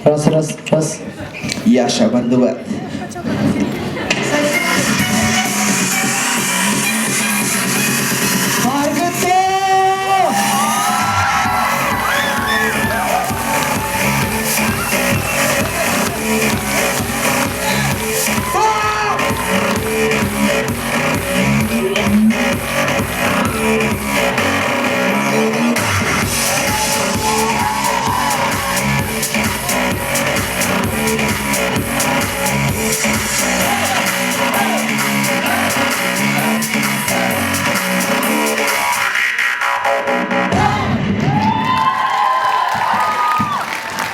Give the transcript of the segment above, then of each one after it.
Раз, раз, раз. Яша бардыбат.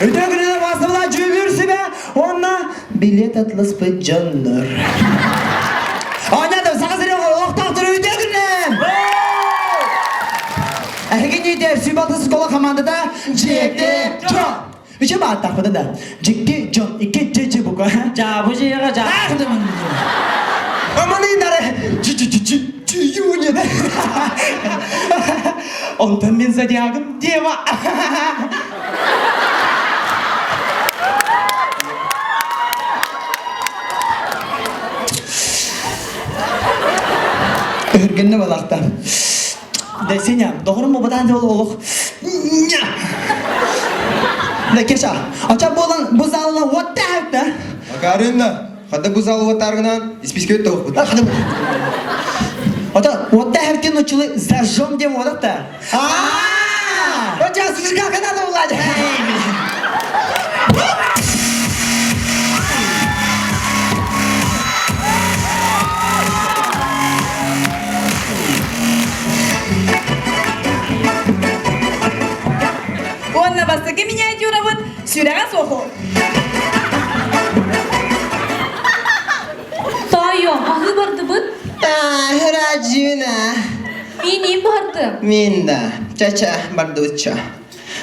Үтө күнүнэ басыбыла дьүүлүүр сүбэ уонна билет атласпыт дьоннор. Оонньоотум Саха сирин олохтоохтору үтө күнүнэн! Эһигини үтэр сүүбалты школа командата Дьиэкти дьон! Үчү бааттаахпыта да. Дьикти дьон, икки дьи дьи бука. Дьаабы дьиэҕэ дьаабы. Аманынары дьи-дьи-дьи Онтон мин зодиагым дева. Өһүргэннэ балахта. Да Сеня, доҕорум бабатаан ол олох Да Кеша, ача буолан бу залла вот да? Макарынна, хада бу зал уоттаргынан испискөт тоқпут. Ото вот да ночилы зажжем дем вот да. А! Вот сейчас зажигалка надо уладить. Уонна бастакы миниатюрабыт сүрэҕэ суоху. Тоойуом, аһыы бардыбыт? Раджина. Мин бардым. Мин да. Ча-ча, бардучча.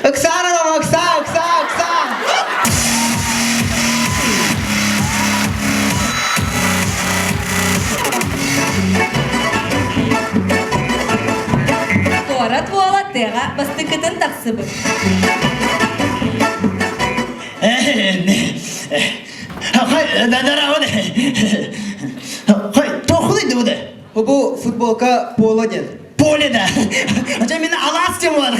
Оксана, Окса, Окса, Окса! Куорат уола тыаҕа бастакытын тахсыбыт. Бу футболка поло диэн. Поле да. Ача мен алаас диэн болар.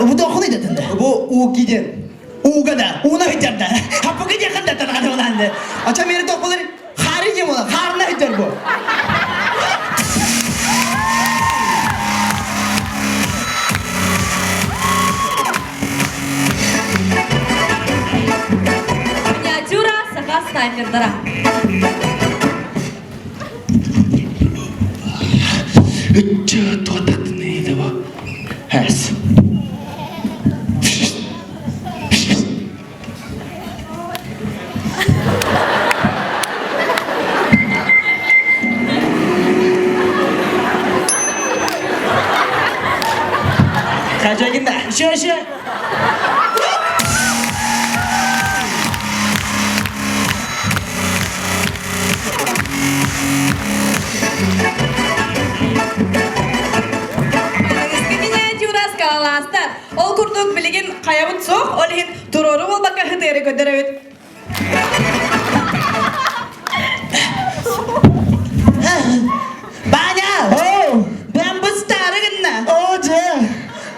Бу тоқылы дедин. Бу уки диэн. Уга да, уна хитер да. Хаппыгы диэн да тана боланды. Ача мени тоқылы хары диэн болар. Харына хитер бу. Миниатюра саха снайпердара. Хэс. Хажагында. Еще, еще. Аныгыскы миниатюра скалолазтар. Ол курдук билигин хайабыт суох, ол иһин туруору буолбакка хытыары көрдөрөбүт. Баня! Бэм быстары гынна. О, дьэ!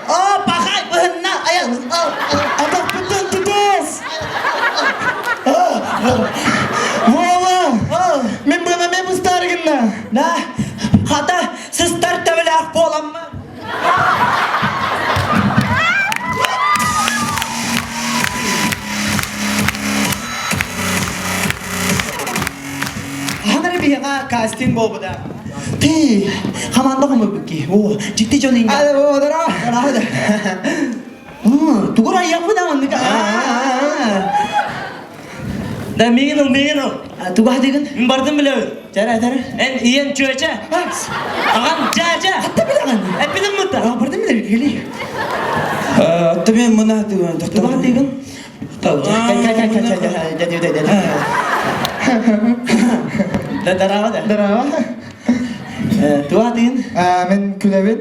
О, пахай быһынна. Ая, Атахпыттан тутус! Вова! Мин бына мен быстары гынна. Да, хата сыстар төбөлөөх буоламмы? Ханары биһиэхэ кастинг буолбута. Ти, хамаанда хомуйбут О, дьикти дьон инга. Ада бодара. Рада. Тугур айяппы да маннык. Да миигин ыл, миигин ыл. Туга дигин? Мин бардым билэбин. Жара, жара. Эн ийэн чүөчэ. Аҕам дьээдьэ. Хатта билэҕин? Эппитим мытта. Бардым билэр кели. Отто мен мына Туга дигин? Да, да. Здорово. Туга дигин? Мен күлэбин.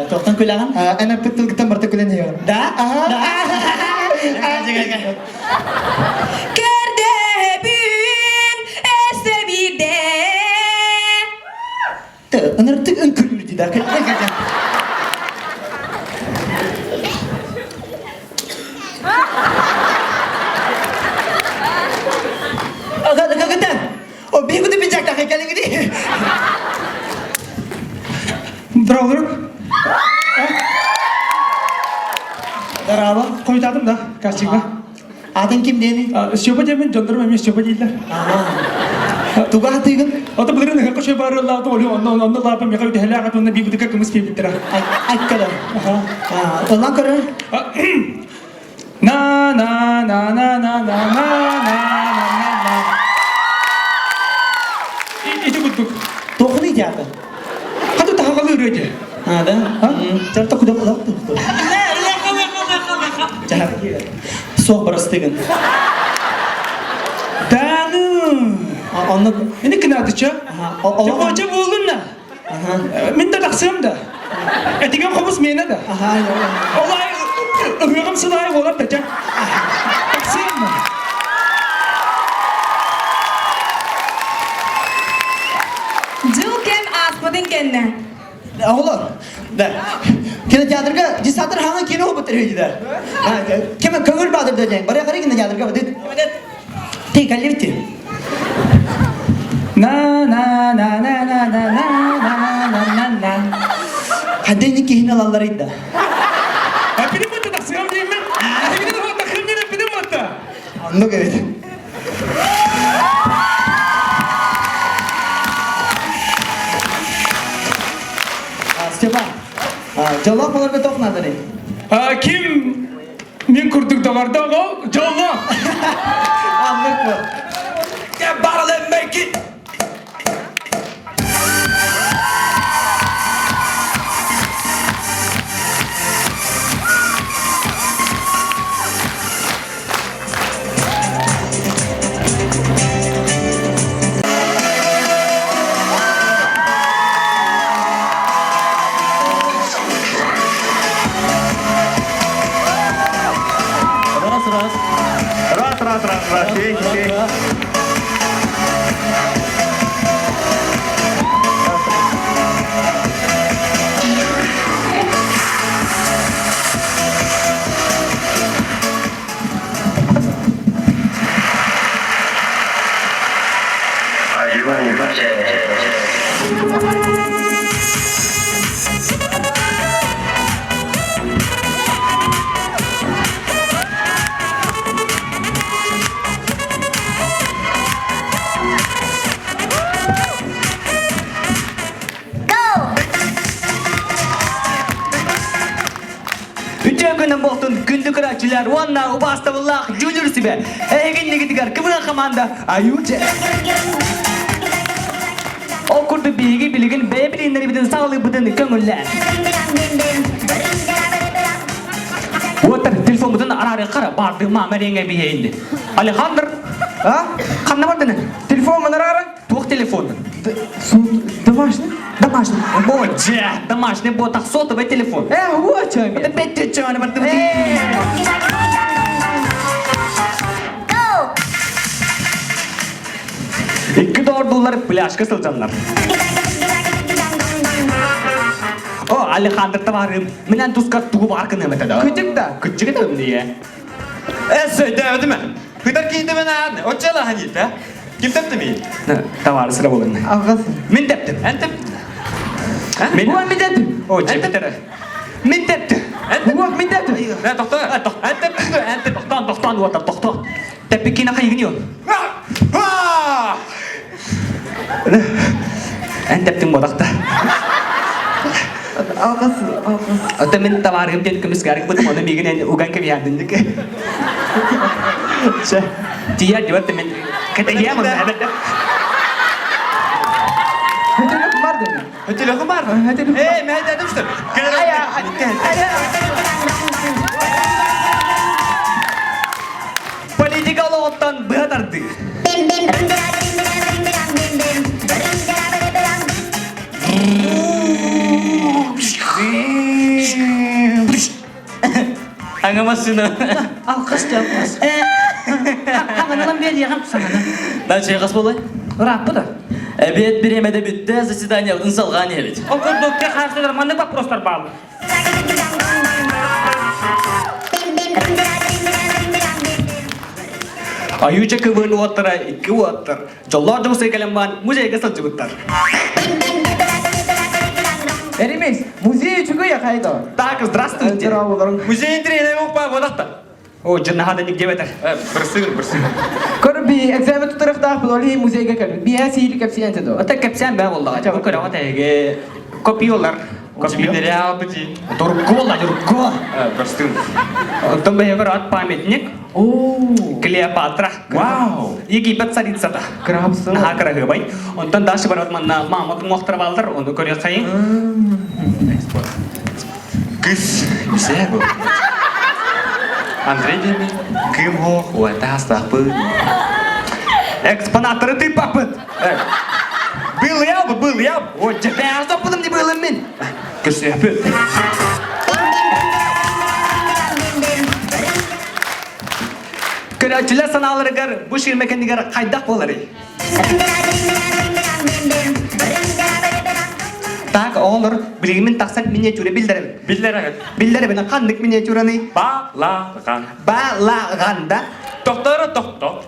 Тоқтан күләҕин? Эн эппит тылгыттан барыта күлэн иһэҕин. Да? Аха. Да. Көрдөһөбүн өссө биирдэ. Ыныртык үҥкүлүүр дии да. Агата, о бигути пиджакта кэлиҥи Здравствуй. Здорово. Хойутаатым да, кастиҥҥа. Атын ким диэни? Степа диэммин, дьоннорум эмиэ Степа дииллэр. Туга хатыыгын? Ото былырын ыһыахха шөй барыаллаабытым, олю онно онно лаапа миэхэ үтэһэлээх ат уонна биир бытыка кымыс биэрбиттэрэ. Айккада. Ыллан көрөр. На на на на на на на на на на Ити курдук. Туохуну театр? Хату таһаҕалы ырыа дии. А, да? Чарта куда куда Суох барастыгын. Да ну. Онно Ини кынатыча. Ча буоллун на. Мин да тахсыам да. Этигэн хомус миэнэ да. Олай ыһыаҕым сылаайы буолар да ча. Тахсыам да. Дьыл кэм ааспытын кэннэ. Оҕолор, да. Кинотеатрга десантер хаҥа кино бутыр да. Кем көңүл баадыр да ден. Бары қарай кинотеатрга быдыт. Ты коллектив. На на на на на на на на на на на. Хаддени кихин алаллар да. Эпини мытта тахсыам диэммин. Эпини тахсыам диэн эпини мытта. Оннук эбит. Степан, дьоллоох буоларга туох наадалый? Ким мин курдук доҕордоох ол дьоллоох. Аннык бу. Get bottle and make it. Раз, раз. Раз, раз, раз, раз. Сей, сей. Үтүө күнүн буолтун күндү көрөөччүлэр уонна убаастабыллаах Junior сүбэ эһигиннигитигэр КВН команда Аютэ. Ол курдук биһиги билигин бэйэ билииннэрибитин саҕалыырбытын көҥүллээн. Уоттар телефоммутун араарыаххара баардыы маама эриэҥэ биһиэйинди. Алехандр, А? ханна бардыны? Телефон манарара? Туох телефон? Домашний? Домашний. Боже, домашний ботах сотовый телефон. Вот что Это бетте чё, барды. Икки доордулар пляжка сылдьаннар. О, Алехандр товарым, минен тускар тугу бар кыным это да. Кыдьык да? Кыдьык это мне. Сөйдөөдүмэ. Кытар киинтемен аан, оччала ханьыта. Ким тэптими? Товар сыра болын. Алгас. Мин тэптим. Эн тэп. Мин Уон мин тэптим. О, чептере. Мин тэптим. Уон мин тэптим. Нэ тохто. Эн тэптим, эн тэп. Тохтон, тохтон, уота, тохтон. Тэппиккин хайыгын Эн тэптиң бодақта. Алгас, алгас. Ата мин товарым диэн көмүскәрик бутум, оны мигин эн уган кебиһаадыннык. Чэ, тиийэр дибат мин кэтэһиэм онно эбэтэ. Хөтөлөх бар дemi. Хөтөлөхү бар. Э, мен дедим что. Политика олоҕуттан быһа тардыы. Аҥа массыына. Алкас да алкас. Хаҥанан биэриэҕим саҥаны. Дальше хас буолай? Ырааппыт да. Эбиэт бириэмэтэ бүттэ, заседаниябытын салҕаан иһэбит. Ол курдук хаартыгар маннык вопростар бааллар. Аюча кыбын уоттара икки уоттар. Дьоллоох дьоҕусай кэлэн баан музейга сылдьыбыттар. Эримис, музей үчүгэй ахайда. Так, здравствуйте. Здравствуйте. Музей интриэнэ уппа бодахта. О, дьыннаха да нигде бэтэр. Бырсыгын, бырсыгын. Көр би экзамен тутарыхтаах ол иһин музейга кэлбит. Биһэ сиили кэпсиэн доо. Ата кэпсээн бээ буоллаҕа. Бу көрөҕө тэһиги копиолар. Копиолар бити. Дурго, дурго. Бырсыгын. Оттон бэйэбэр ат памятник. Клеопатра. Вау! Египет царицата. Кырабсы. Наһаа кыраһыабай. Онтон дальше барат манна мама туҥуохтара бааллар, ону көрүөххэйин. Кыс, үсэ бу. Андрей диэми, кым хоох, уонта хастаахпыт. Экспонаттары тыыппаппыт. Был я бы, был я. О, дьэбээх не был мин. Көсөпүт. Көрөөччүлэр санааларыгар бу ширмэ кэннигэр хайдах буоларый? Так, оҕолор, билигин тахсан миниатюра биллэрэбин. Биллэрэҕит. Биллэрэбин, ханнык миниатюраны? Ба-ла-ган. Ба-ла-ган, да? Тохторо тохто.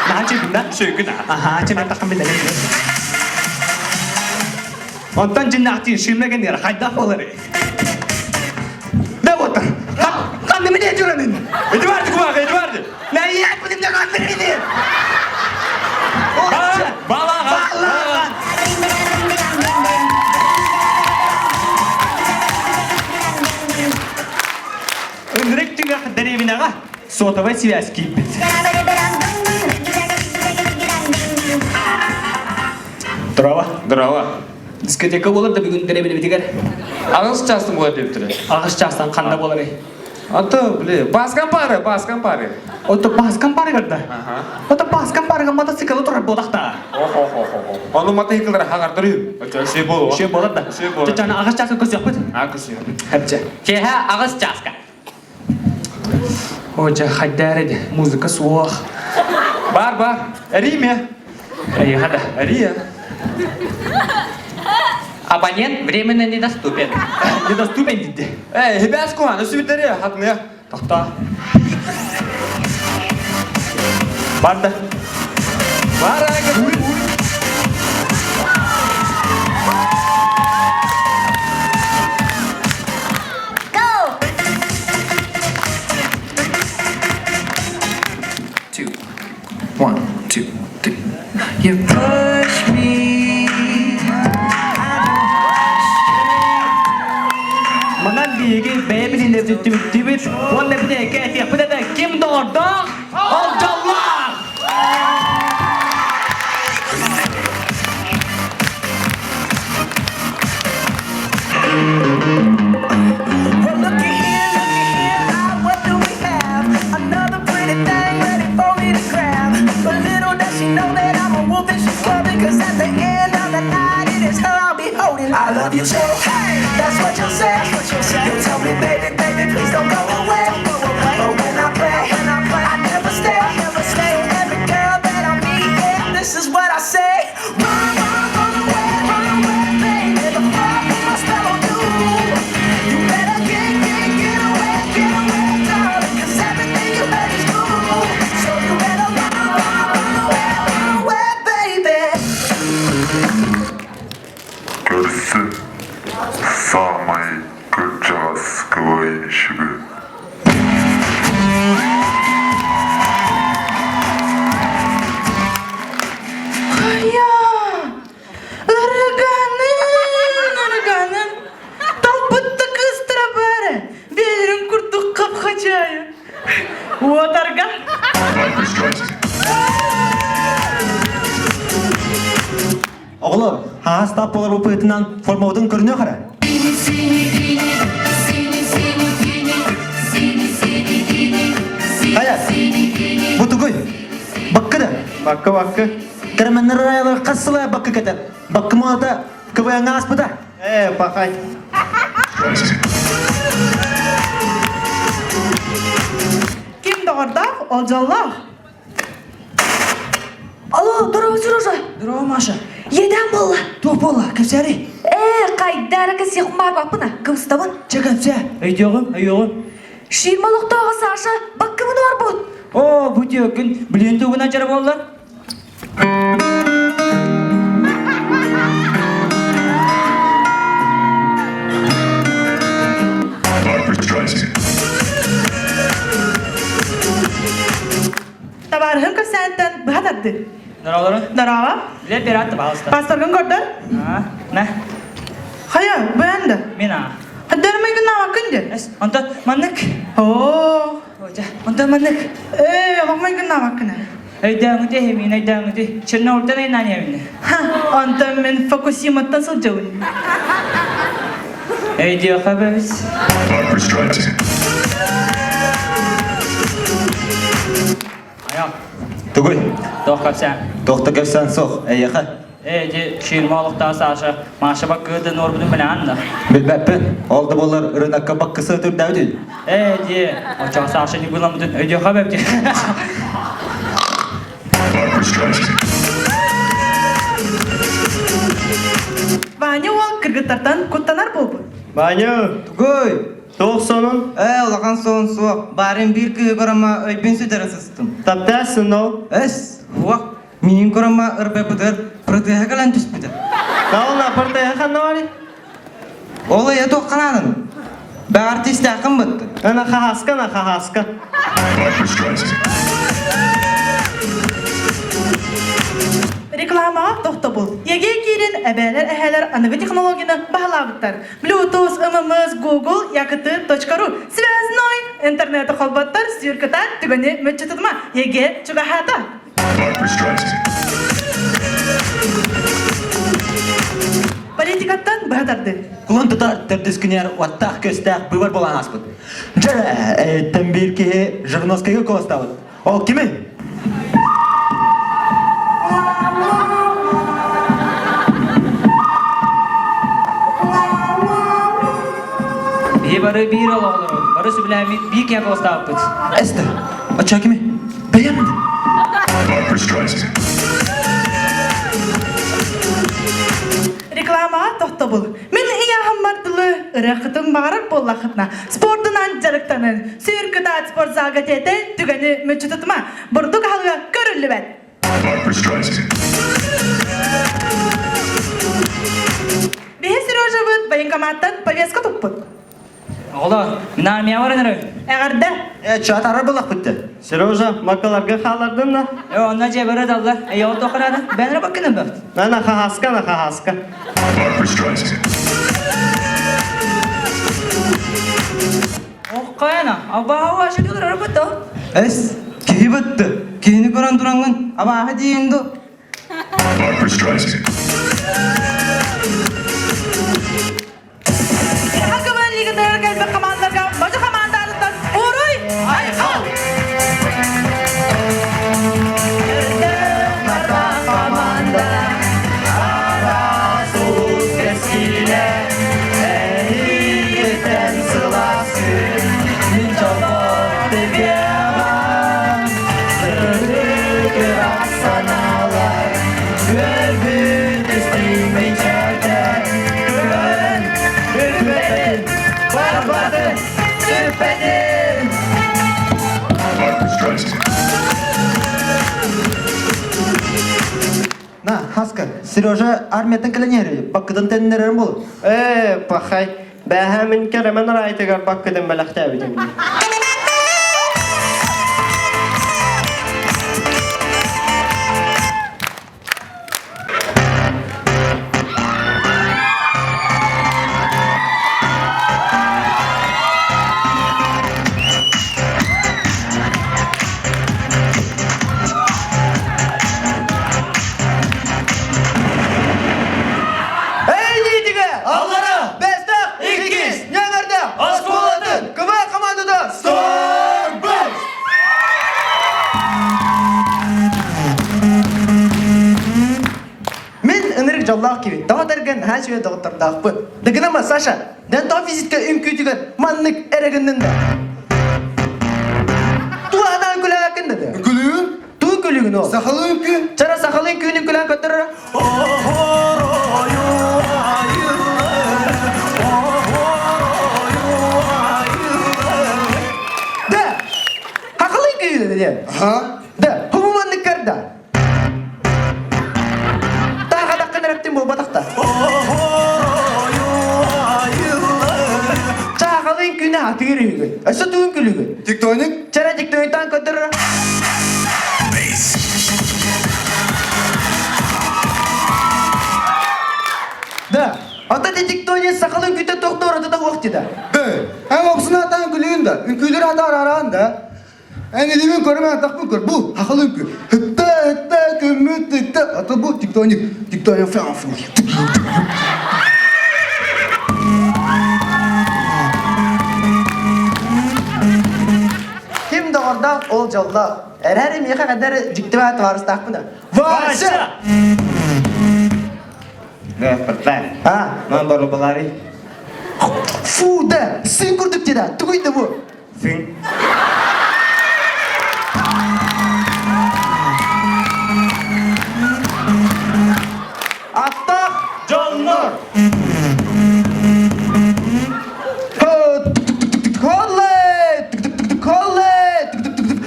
Наһаа чүйгүн да? Чүйгүн Аха, чемэн тахсан биллэрэбин. Онтон дьиннэхтии ширмэ кэннигэр хайдах буоларый? Да вот, ханны миниатюранын? Эдуард кумаха, Эдуард! Наyak будем не ханны Балаға! Балаға! Ынырык түгэх дэриэбинэҕэ сотовай связь киирбит. Здорово. Здорово. Дискотека болар да бүгүн дэриэбинэбитигэр. Аҕыс чаастан буолар диэбиттэрэ. Аҕыс чаастан ханна буоларый? Ото, бля, баскан пары, баскан пары. Ото баскан пары гарда. Ото баскан парыга мотоцикл турар буолахта. Охо-хо-хо. Ону мотоцикллары хаҥардырыы. Шей болу. Шей болар да. Шей болар. Чачаны аҕыс чааска көсүөхпүт. А, көсүөхпүт. Хапча. Киэһэ аҕыс чааска. О, дьэ, хайдаар эди, музыка суох. Бар, бар. Эриме. Эйиэхэ да. Эрия. Абонент временно недоступен. Недоступен диди. Эй, хибэс кухан, өсүбүттэри хатныа. Тохтоо. Бар да. Бар ага. Two, one, two, three. You push me. Манан биһиги бэйэбит түмүктүүбүт уонна бүтэ этиэхпит этэ ким доҕордоох ол дьоллоох! Well, looky here, looky here, ah, what do we have? Another pretty thing ready for me to grab. But little does she know that I'm a wolf and she's clubbing. Cause at the end of the night, it is her I'll be holding. I love you so, hey, that's what you'll say. You'll tell me, baby, baby, please don't go away. But when I play, when I play, I never stay. I never stay. Every girl that I meet, yeah, this is what I say. Run, run, run away, run away, baby. The fire put my spell on you. You better get, get, get away, get away, darling. 'Cause everything you heard is true. So you better run, run, run away, run away, baby. Көрсүн саамай кырдьаҕас КВНщиги Хайа! Ырыганын, ырыганын! Талбытты кыыстара бары, бэйэлэрин курдук хап-хачайы. Уотарга. Оҕолор, хаас тап болар быһыытынан формабытын көрүнүөх эрэ. Хайа, бу тугуй? Баккы да? Баккы баккы. Кэрэмэннэр аайылар хас сыл баккы кэтэр? Баккы муота КВН-ҥа ааспыта. Ээ, пахай. доҕордоох, ол дьоллоох. Алло, здорово, Сережа. Здорово, Маша. Едан буолла. Туох буолла? Кэпсээри. Ээ, хайдара кэсиэх баар Кыбыстабын. Чэ, кэпсээ. Өйдүөҕүм, өйүөҕүм. Ширма олохтооҕо Саша баккыбын орбут. Оо, бу күн билин тугунан дьара буолла? Табаарыһым кэпсээнтэн быһа тардыы. Здороволору. Здорово. Биле пират, пожалуйста. Паспоргын көрдөр. А, на. Хайа, бэйэн да. Мин а. Хаддарымай гыннаабаккын дии. Онтон маннык. Оо. Онтон маннык. Ээ, оҕомой гыннаабаккын ээ. Өйдөөҥүтэ, мин өйдөөҥүтэ. Чернобыльтан айнаан Ха, онтон мин Фокусиматтан сылдьабын. Өйдүөххэ бэбис. Айа. Тугуй? Туох кэпсээн? Туох да кэпсээн суох, эйиэхэ. Ээ, ди ширма олохтоох Саша, Маша баккыытын уорбутун билэҕин да? Билбэппин. Ол да буоллар ырынакка баккысы түрдээбит Ээ, ди, оччоҕо Саша ньугуламмытын өйдүөххэ бэбит. Ваня уол кыргыттартан куттанар буолбут. Ваня, Тугуй? Туох сонун? Ээ, улахан сонун суох. Баарын биир кыыһы көрөмө өйбүн сүтэрэ сыстым. Таптаассын ол. Эс, уох, миин көрөмө ырбайбытыгар протеһа кэлэн түспүтэ. Наална протеһа ханна барый? Ол эйэ туохханаанын? Бэҕэр тистээххин бытты. Ана хаһааска, на хаһааска. Рекламаҕа тохтобул. ЕГЭ киирин эбээлэр эһээлэр аныгы технологияны баһылаабыттар. Bluetooth, ММС, Google, ЯКТ.ру связной интернети холботтор сүүркытаат түгэни мүччү ЕГЭ чугаһаата. Политикаттан быһа тарды. Кулун тутар төрдүс күнүгэр уоттаах көстөөх быыбар буолан ааспыт. Дьэ, эттэн биир киһи Жириновскайга куоластаабыт. Ол кимий? Биһи бары биир олоҕолору, бары сөбүлээммит биир киһи куоластаабыппыт. Эстер, оччо кимий? Бэйэм. Рекламаҕа тохтобул. Мин ыйааһыммар дылы ырыаххытын баҕарар буоллаххытына, спордунан дьарыктанын, сүүр кытаат спортзалга тиэтэй түгэни мүччү тутума, бурдук аһылыга көрүллүбэт. Биһи Сережабыт военкоматтан повестка туппут. Оҕолор, мин армия баран эрэ. Эҕэрдэ. Э, чатара булахпытты. Сережа, макаларга хаалардын да? Э, онно дьэ бары даллар. Э, ол тохраада. Бэнре баккынан бат. На на хаһааска, на хаһааска. Охкайана, абааһы ашыгылар арбата. Эс, киһи бытты. Киһини көрөн тураҥҥын, абааһы диин ду. Саха КВН лигатыгар кэлбит хамаандаларга модьу хамаандаатыттан Уруй Айхал! На, Хаска, Сережа армияттан кэлэн баккытын тэннэрэрин бол. Ээ, пахай. Бэһэ мин кэрэмен райтыгар баккытын бэлэхтээбитим. Эй, диге! Аллара! Бестах! Иккис! Нөмерде! Осколатын! КВН командада! Starbucks! Мин ынырык дьоллоох киһи. Тоҕо тэргэн наһаа үчүгэй доҕоттордоохпун. Дыгынама, Саша, дэн тоҕо визитка үҥкүүтүгэр маннык эрэ гыннын да. Туһадан. үгүн ол. Сахалыы үҥкүү. Чара сахалыы үҥкүүнү үҥкүүлээн көрдөрөр. Да! Хахалыы үҥкүү диэн. Аха. Да, хумуманнык көрда. Таах эрэптин буолбатахта. Чаахалын күнэ атыыр үһүгүн. Өссө тугун күлүгүн. Тектоник. Чара тектониктан көрдөрөр. Да. Ата тектоник сахалын күтэ тохтор ата уох да. Бö. Эн опсуна атаан күлүгүн да. Үҥкүүлэр ата араан да. Эн илимин көрүмэ атахпын көр. Бу хахалы үҥкүү. Хытта хытта көммүт тытта. Ата бу тектоник. Тектоник фэн фэн. Ким доҕордоох ол дьоллоох. Эрээри миэхэ кадары дьиктибэ табаарыстаахпына. Вася! Да, портфель. А, Ман бару балари. фу да, сын курдук деді. Тугуй да бу. Сын. Аттаах Дьоннор! Холле! Холле!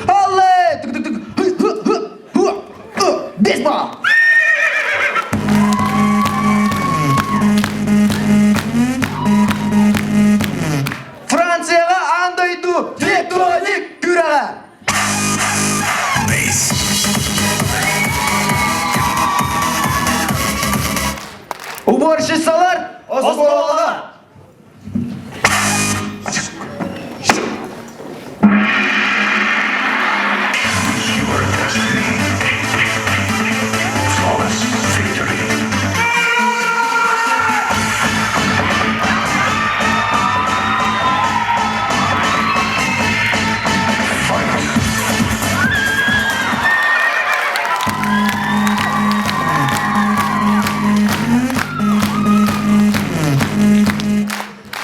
Холле! Бейсбол! Францияға аан дойду тектоник күрэҕэ! Уборщицалар оскуолаҕа!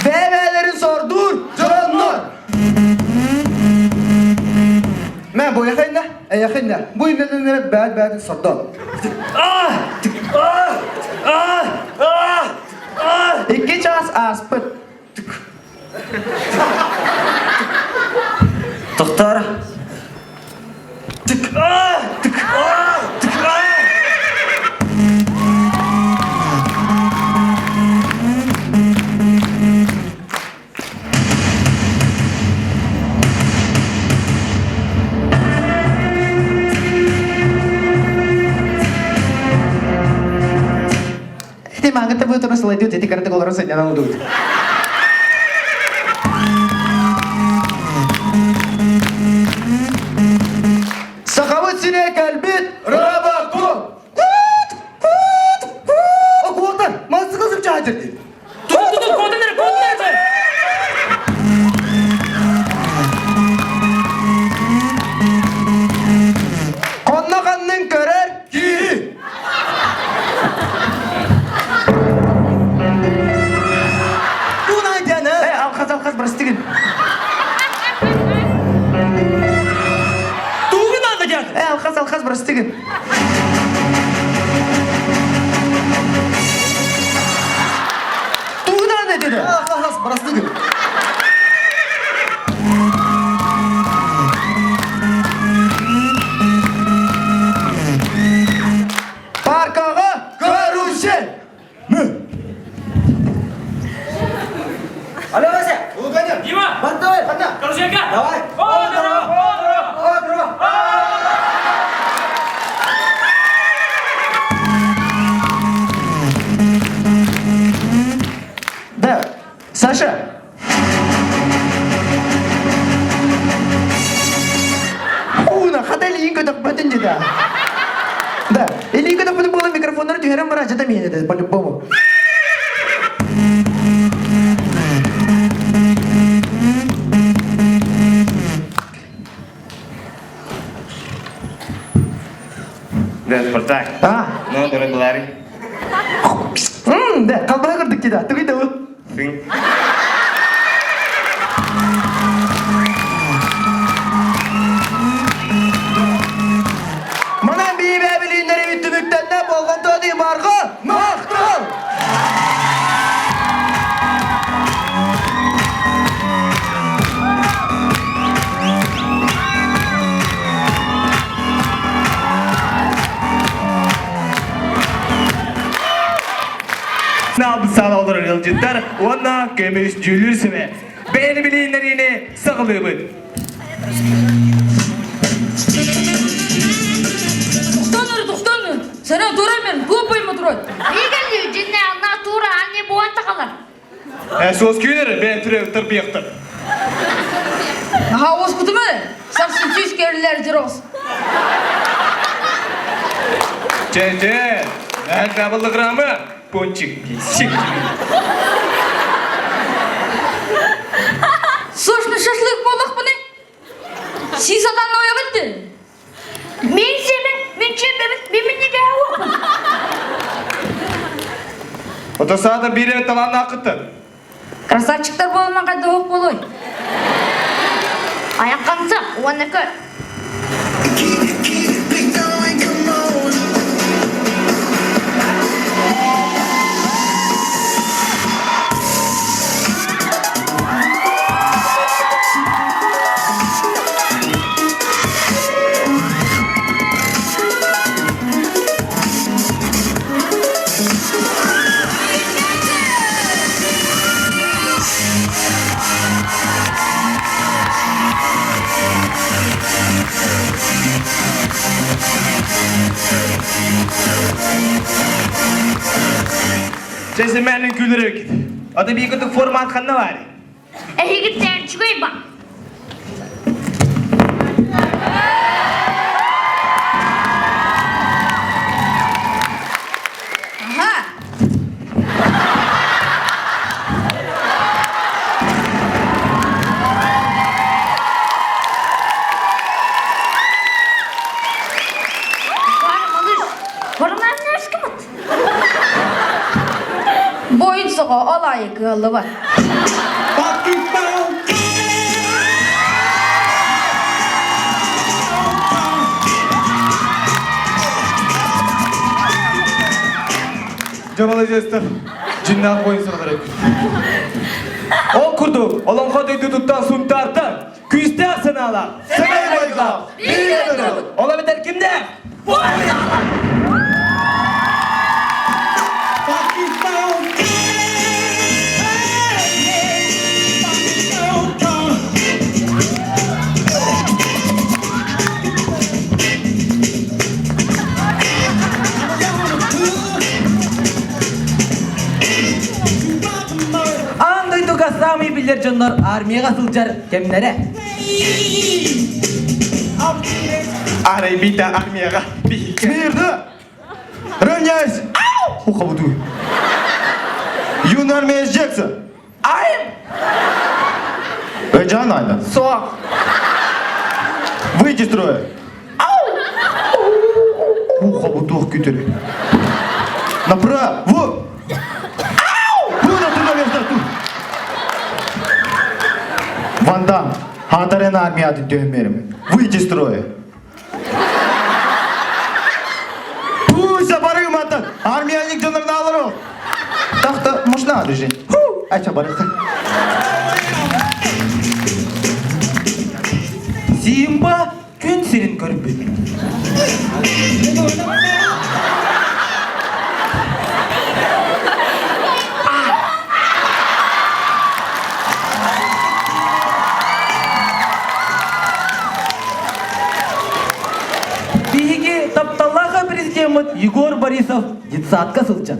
Бэйэлэрин сордуур дьоннор! Мэ бу яхайна, яхайна. Бу иннелерine бәт бәт сордон. Икки час ааспыт. Тоқтар. Ти маңгытта бу турас лайдут, эти карты колорон сыннянан удут. Сахабыт сине кэлбит Робокоп! Окуолтар, мансыкыл сыпча хатырды. Тутун тутун куотун эрэ куотун эрэ Хонно ханнын көрөр Киһи. Туна диана. Э, алхаз алхаз простигин. Тугу надо делать? Э, алхаз алхаз простигин. Тугунан dedi. Алхаз, простигин. Паркаға карусель. Алло, Вася. Луганя. Дима! Бантовай, хана. Каруселька! Давай. О, здорово! О, здорово! О, здорово. Да, Саша. Уна, хата илиин көтөхпөтүн деді. Да, илиин көтөхпөтүн буолан микрофоннары түһэрэн баран жата миэнэ деді, по-любому. Да, Спартак. А, Ну, дорогой Ларри. м, да, қалбаға кірдік деді, түгей да Сын. ыалдьыттар уонна көмүс дьүүллүүр сүбэ. Бэйэни билииннэриини саҕалыыбыт. Тухтаныр, тухтаныр. Сана тура мен, глупый матрой. Игорь дьиннэ натура анне буон тахалар. Суос күүнэр бэйэн түрөбүттэр бияқтар. Аха, оскутумы? Сарсын түс көрүлэр дьырос. Чэ, чэ, нәһәл Пончик, писик. Сочный шашлык буоллахпыный? Сисатан ойоҕын Мин семин, мин чембебит, мин миннигэ уоппун. Ото саата биир талааннааххыттан. Красавчиктар буолуман хайда уох буолуой? Аяққанса, уонна көр. Чэсимээнин күлэр эбиккит. Ата биир формат ханна баар? Эһигиттэн үчүгэй ба. Аха. Бар малыш. Барынан нәрскіміт. Бойын соҕо ол аайы кыаллыбат. Дьабалажестар дьиннаах бойын саҕалар эбит. Ол курдук, олоҥхо дойдутуттан Сунтаартан күүстээх санаалаах, сэмэй майгылаах, биир Ол эбэтэр кимнээх? Аан дойдуга саамай биллэр дьоннор армияҕа сылдьар кэмнэрэ. Арай биитэ армияҕа биһикке. Смирно! Равняйся! Ухабуду. Юнармеец Джексон. Айым! Эджан Айна. Суох. Выйди из строя. Ухабуду күтері. Направо. Вот. Куда туда место тут? Ван Дам. Хантарен армия дөмерім. Выйди из строя. Пусть барымата. Армияник дьоннорун Так-то можно режим. Айча барыха. Симба күн сирин көрбүт. Биһиги тапталлаах президеммит Егор Борисов детсадка сылдьан.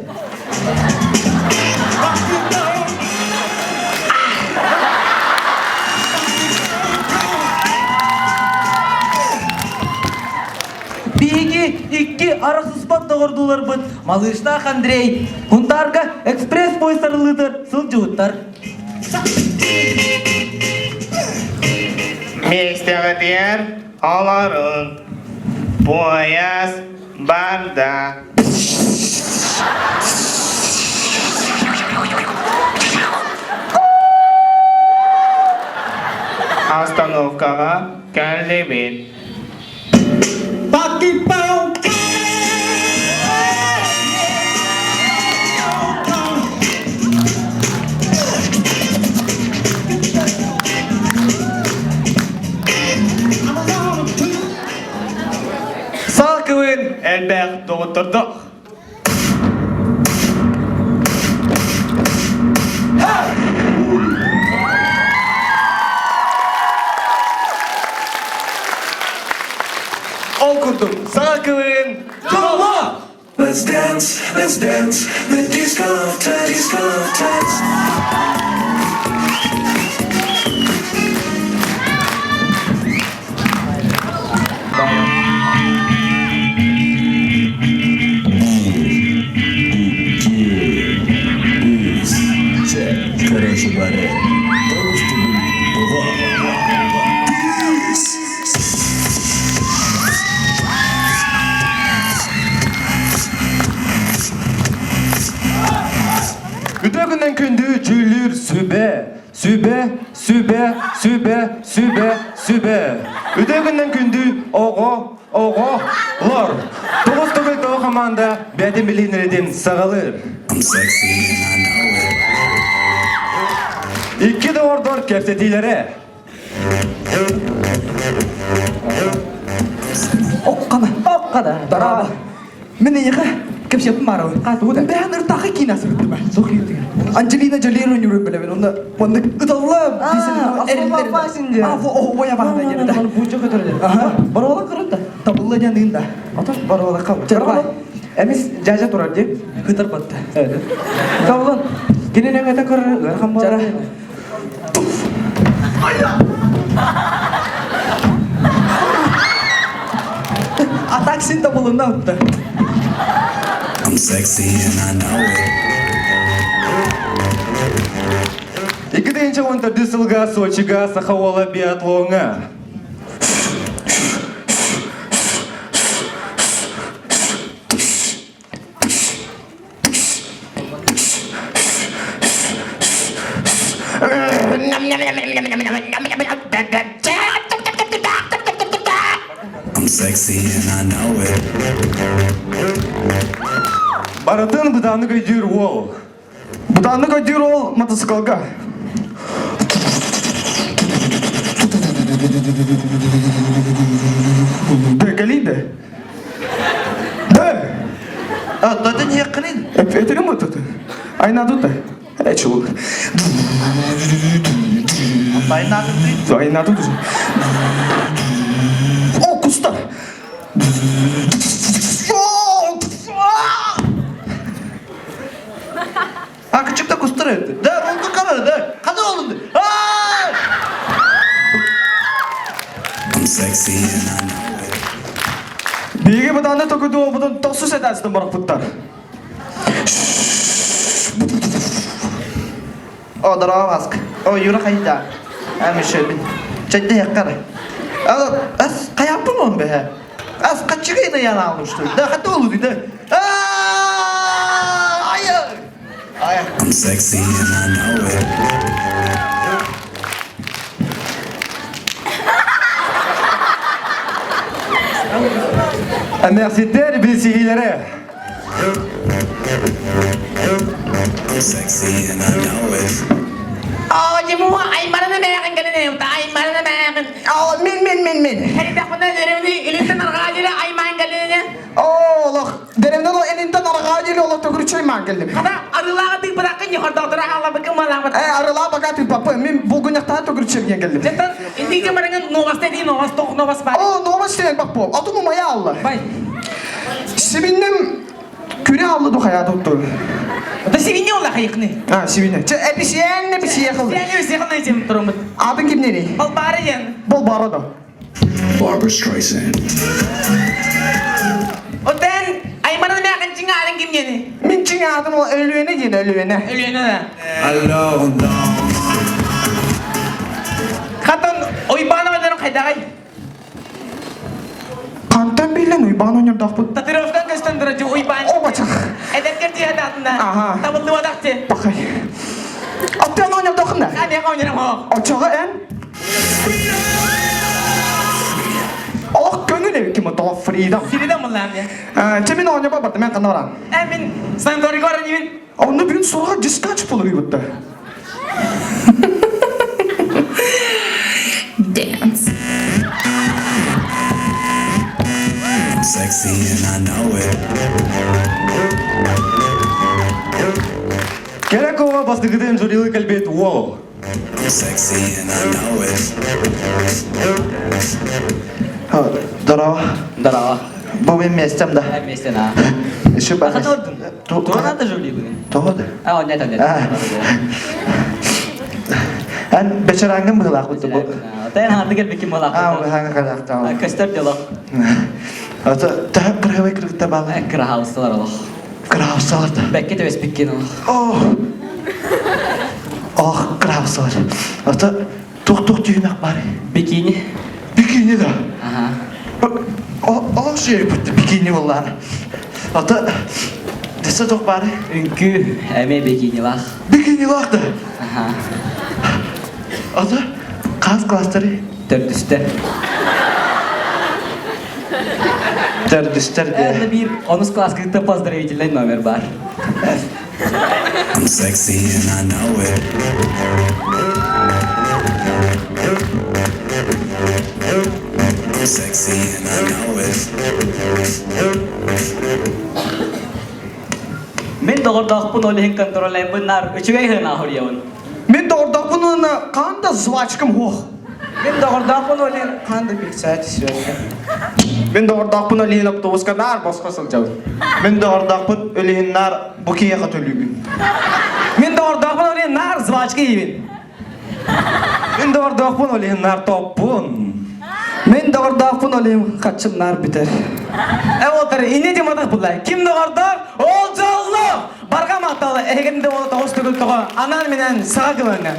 Биһиги икки арахсыспат доҕордууларбыт Малыштаах Андрей Хунтаарга экспресс поезд сылдьыбыттар. Миэстэҕитигэр олорун, пуойас барда. Остановкаҕа кэллибит. Саакыбын элбэх доҕоттордоох. кылын дьолло! Let's dance, let's dance, the disco of disco of dance. Короче, бары. Үтө күннэн күндү дьүүллүүр сүбэ, сүбэ, сүбэ, сүбэ, сүбэ, сүбэ. Үтө күннэн күндү оҕо, оҕо, лор. Тоҕус төгүл тоҕо команда бэйэтин билиһиннэритин саҕалыыр. Икки доҕордор кэпсэтиилэрэ. Оккана, оккана, дорообо. Мин эйиэхэ кэпсиэппин баарабын. Бэһэн ыртаахы киинэ сырыттым ээ. Анджелина Джоли рунюрун билэбин. Онно оннук ыталлам. А, Оһуоя баһана диэн да. Буча көтөрдө. Баруола кырытта. Табылла диэн ыын да. Ото баруола кал. Чарбай. Эмис жажа турар ди. Хытар батта. Табылын. Кини нөҥөтө көрөр ыарахан Чара. буолар. Атак син табылынна утта. I'm sexy and I know it. 2014 сылга Сочига саха уола биатлоҥҥа. I'm sexy and I know it. Барытын бытааннык өйдүүр уол. Бытааннык өйдүүр ол мотоциклга. Дөкөлийді. Дө! Аттатын yakının. Өтөрүм отут. Айнадута. Эчул. Айнадут. Айнадут. О, кустар. Ha küçük de kustur etti. De oldu kadar de. Kadar oldu. Ay! I'm sexy and I know it. Биһиги бытаанны токуйду буолбутун тохсус этээстэн барахпыттар. О, здорово, Васк. О, Юра хайда. Әмішебін. Чәйді яққар. Ас, қаяппын он бе? Ас, қачыгайна яна алышты. Да, хаты олу дейді. Ай! Ай! I'm sexy and I know it. Эмээхситтэр билсиһиилэрэ. I'm sexy and I know it. О, мин, мин, мин, мин. О, олох. Деревнен ол энинтен арҕаа диэри олох төгүрүччү аймаан кэллим. Э, арылаа бака тыыппаппын. Мин булгунньахтаан төгүрүччү диэн кэллим. О, новость диэн баппо. Отун умайа алла. Сибиннем күрэ алла ду хая тутту. А, сибинне. Чэ, эписиэн, эписиэ хыл. Атын кимнери? Болбара да. Barbara Streisand. Мин чиҥ аатым ол Өлүөнэ диэн Өлүөнэ. Alors on danse. Хантан биллэн Уйбаан оонньордоохпут. О, бачах. Аха. Пахай. Аттан оонньордоохун да? Очоҕо эн? Олох көҥүл эбит ким тоҕо Фрида. Чэ мин оонньоба бардым мен ханна баран. Онно бүгүн сураҕа дискач болор буолбуттар. Dance. I'm sexy and I know it. Кэрэ куоҕа бастакытын журилы кэлбит уол. I'm sexy and I know it. Здорово. Здорово. Бу мин миэстэм да. Миэстэн аа. Еще бар. Хата ордун. Тура да жули бүгүн. Тоҕо да? А, нет, нет. Эн бечерангын быһылаах бу. Тэн ханды кэлбиккин быһылаах. Аа, хаҥа калаахтаах. Көстөр дело. Ата таһа кырһабай кыргытта баала. Кыраһаалысталар олох. Кыраһаалысталар да. Бэкке төбөспүккин олох. Ох. Ох, кыраһаалысталар. Ата тух-тух түһүмэх бар. Бикини. Бикини да. Ага. Олох шейпүт бикини боллаана. Ата десе тух бары. Үҥкүү эмиэ бикинилаах. Бикинилаах да. Аха. Ата хас класстары? Төрдүстэр. Төрдүстэр де. Это биир онус класс кытта поздравительный номер бар. I'm sexy and I know it. I'm sexy and I know it. Мин доҕордоохпун ол иһин контроллайбын нар үчүгэй хына хоруйабын. Мин доҕордоохпун уонна хаан да жвачкам суох. Мин доҕордоохпун ол иһин хаан да пиксаат Мин доҕордоохпун ол иһин автобуска наар босхо сылдьабын. Мин доҕордоохпун ол иһин наар бу киһиэхэ төлүүбүн. Мин доҕордоохпун ол иһин наар жвачка иибин. Мин доҕордоохпун ол иһин наар топпун. Мин доҕордоохпун ол иһин хаччым наар бүтэр. Э уолтар инне тематах булла. Ким доҕордоох, ол дьоллоох! Барҕа махтал эһигин да уола тоҕус төгүл тоҕо анаан минэн саҕа кылаҥҥа.